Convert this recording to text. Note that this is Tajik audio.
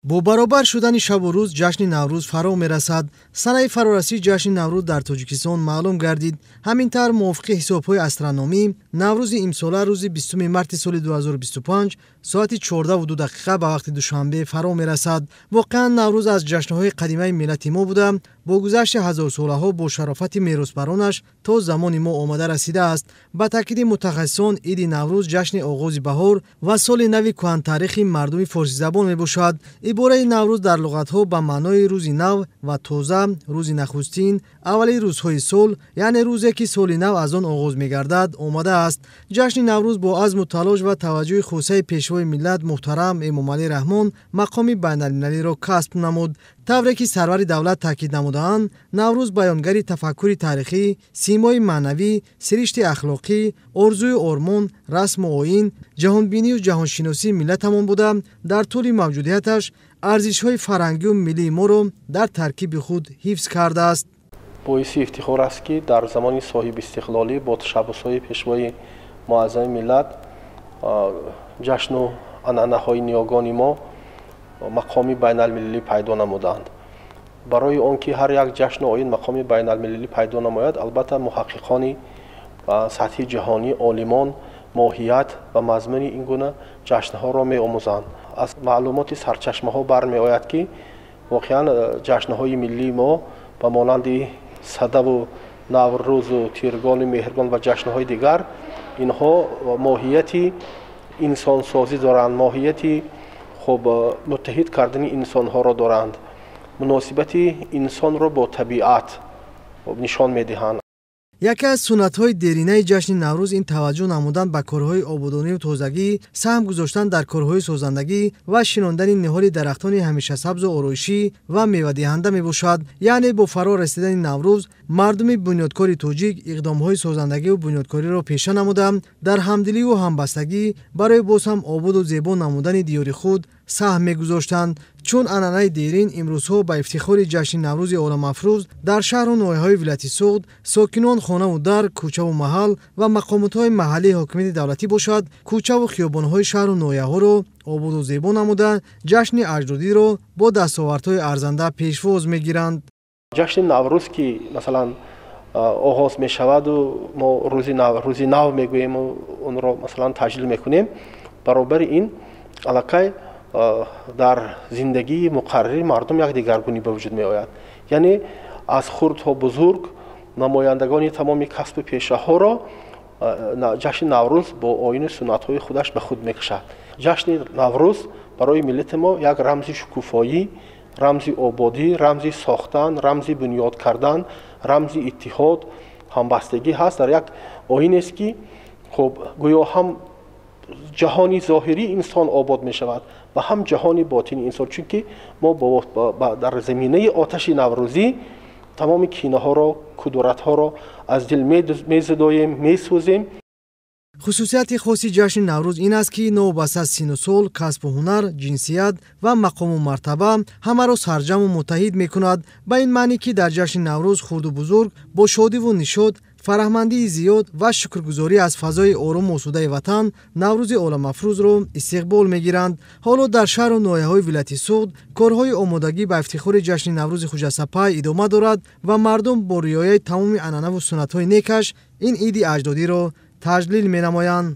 Бо баробар шудани шабу рӯз ҷашни Наврӯз фаро мерасад. Санаи фарорасии ҷашни Наврӯз дар Тоҷикистон маълум гардид. Ҳамин тавр, мувофиқи ҳисобҳои астрономӣ, Наврӯзи имсола рӯзи 20 марти соли 2025 соати 14:02 ба вақти Душанбе фаро мерасад. Воқеан, Наврӯз аз ҷашнҳои қадимаи миллати мо буда, бо гузашти ҳазорсолаҳо бо шарофати меросбаронаш то замони мо омада расидааст. Ба таъкиди мутахассисон, иди Наврӯз ҷашни оғози баҳор ва соли нави кӯҳантарихи мардуми форсизабон мебошад. Ибораи Наврӯз дар луғатҳо ба маънои рӯзи нав ва тоза, рӯзи нахустин, аввали рӯзҳои сол, яъне рӯзе ки соли нав аз он оғоз мегардад, омадааст. Ҷашни Наврӯз бо азму талош ва таваҷҷӯҳи хусусаи пешвои миллат муҳтарам Эмомалӣ Раҳмон мақоми байналмилалиро касб намуд. Тавре ки сарвари давлат таъкид намудаанд, Наврӯз баёнгари тафаккури таърихӣ, симои маънавӣ, сиришти ахлоқӣ, орзую ормон, расму оин, ҷаҳонбинию ҷаҳоншиносии миллатамон буда, дар тӯли мавҷудияташ арзишҳои фарҳангию миллии моро дар таркиби худ ҳифз кардааст. Боиси ифтихор аст, ки дар замони соҳибистиқлолӣ бо ташаббусҳои пешвои муаззами миллат ҷашну анъанаҳои ниёгони мо мақоми байналмилалӣ пайдо намуданд. Барои он ки ҳар як ҷашну оин мақоми байналмилалӣ пайдо намояд, албатта, муҳаққиқони сатҳи ҷаҳонӣ, олимон моҳият ва мазмуни ин гуна ҷашнҳоро меомӯзанд. Аз маълумоти сарчашмаҳо бармеояд, ки воқеан ҷашнҳои миллии мо ба монанди Садаву Наврӯзу Тиргону Меҳргон ва ҷашнҳои дигар, инҳо моҳияти инсонсозӣ доранд, моҳияти хуб муттаҳид кардани инсонҳоро доранд, муносибати инсонро бо табиат нишон медиҳанд. Яке аз суннатҳои деринаи ҷашни Наврӯз ин таваҷҷӯҳ намудан ба корҳои ободонию тозагӣ, саҳм гузоштан дар корҳои созандагӣ ва шинондани ниҳоли дарахтони ҳамешасабзу ороишӣ ва мевадиҳанда мебошад. Яъне бо фаро расидани Наврӯз мардуми бунёдкори тоҷик иқдомҳои созандагиву бунёдкориро пеша намуда, дар ҳамдилию ҳамбастагӣ барои боз ҳам ободу зебо намудани диёри худ саҳм мегузоштанд. Чун анъанаи дерин, имрӯзҳо ба ифтихори ҷашни Наврӯзи оламафрӯз дар шаҳру ноҳияҳои вилояти Суғд сокинон хонаву дар, кӯчаву маҳал ва мақомотҳои маҳаллии ҳокимияти давлатӣ бошад, кӯчаву хиёбонҳои шаҳру ноҳияҳоро ободу зебо намуда, ҷашни аҷдодиро бо дастовардҳои арзанда пешвоз мегиранд. Ҷашни Наврӯз ки, масалан, оғоз мешаваду мо рӯзи нав мегӯему онро, масалан, таҷлил мекунем, баробари ин аллакай дар зиндагии муқаррари мардум як дигаргунӣ ба вуҷуд меояд. Яъне аз хурд то бузург намояндагони тамоми касбу пешаҳоро ҷашни Наврӯз бо оину суннатҳои худаш ба худ мекашад. Ҷашни Наврӯз барои миллати мо як рамзи шукуфоӣ, рамзи ободӣ, рамзи сохтан, рамзи бунёд кардан, рамзи иттиҳод, ҳамбастагӣ ҳаст. Дар як оинест, ки хуб гӯё ҳам ҷаҳони зоҳирии инсон обод мешавад ва ҳам ҷаҳони ботини инсон, чунки мо дар заминаи оташи наврӯзӣ тамоми кинаҳоро, кудуратҳоро аз дил мезудоем, месӯзем. Хусусияти хоси ҷашни Наврӯз ин аст, ки новобаста аз сину сол, касбу ҳунар, ҷинсият ва мақому мартаба ҳамаро сарҷаму муттаҳид мекунад. Ба ин маънӣ, ки дар ҷашни Наврӯз хурду бузург бо шодиву нишод, фараҳмандии зиёд ва шукргузорӣ аз фазои орому осудаи ватан Наврӯзи оламафрӯзро истиқбол мегиранд. Ҳоло дар шаҳру ноҳияҳои вилояти Суғд корҳои омодагӣ ба ифтихори ҷашни Наврӯзи хуҷастапай идома дорад ва мардум бо риояи тамоми анъанаву суннатҳои некаш ин иди аҷдодиро таҷлил менамоянд.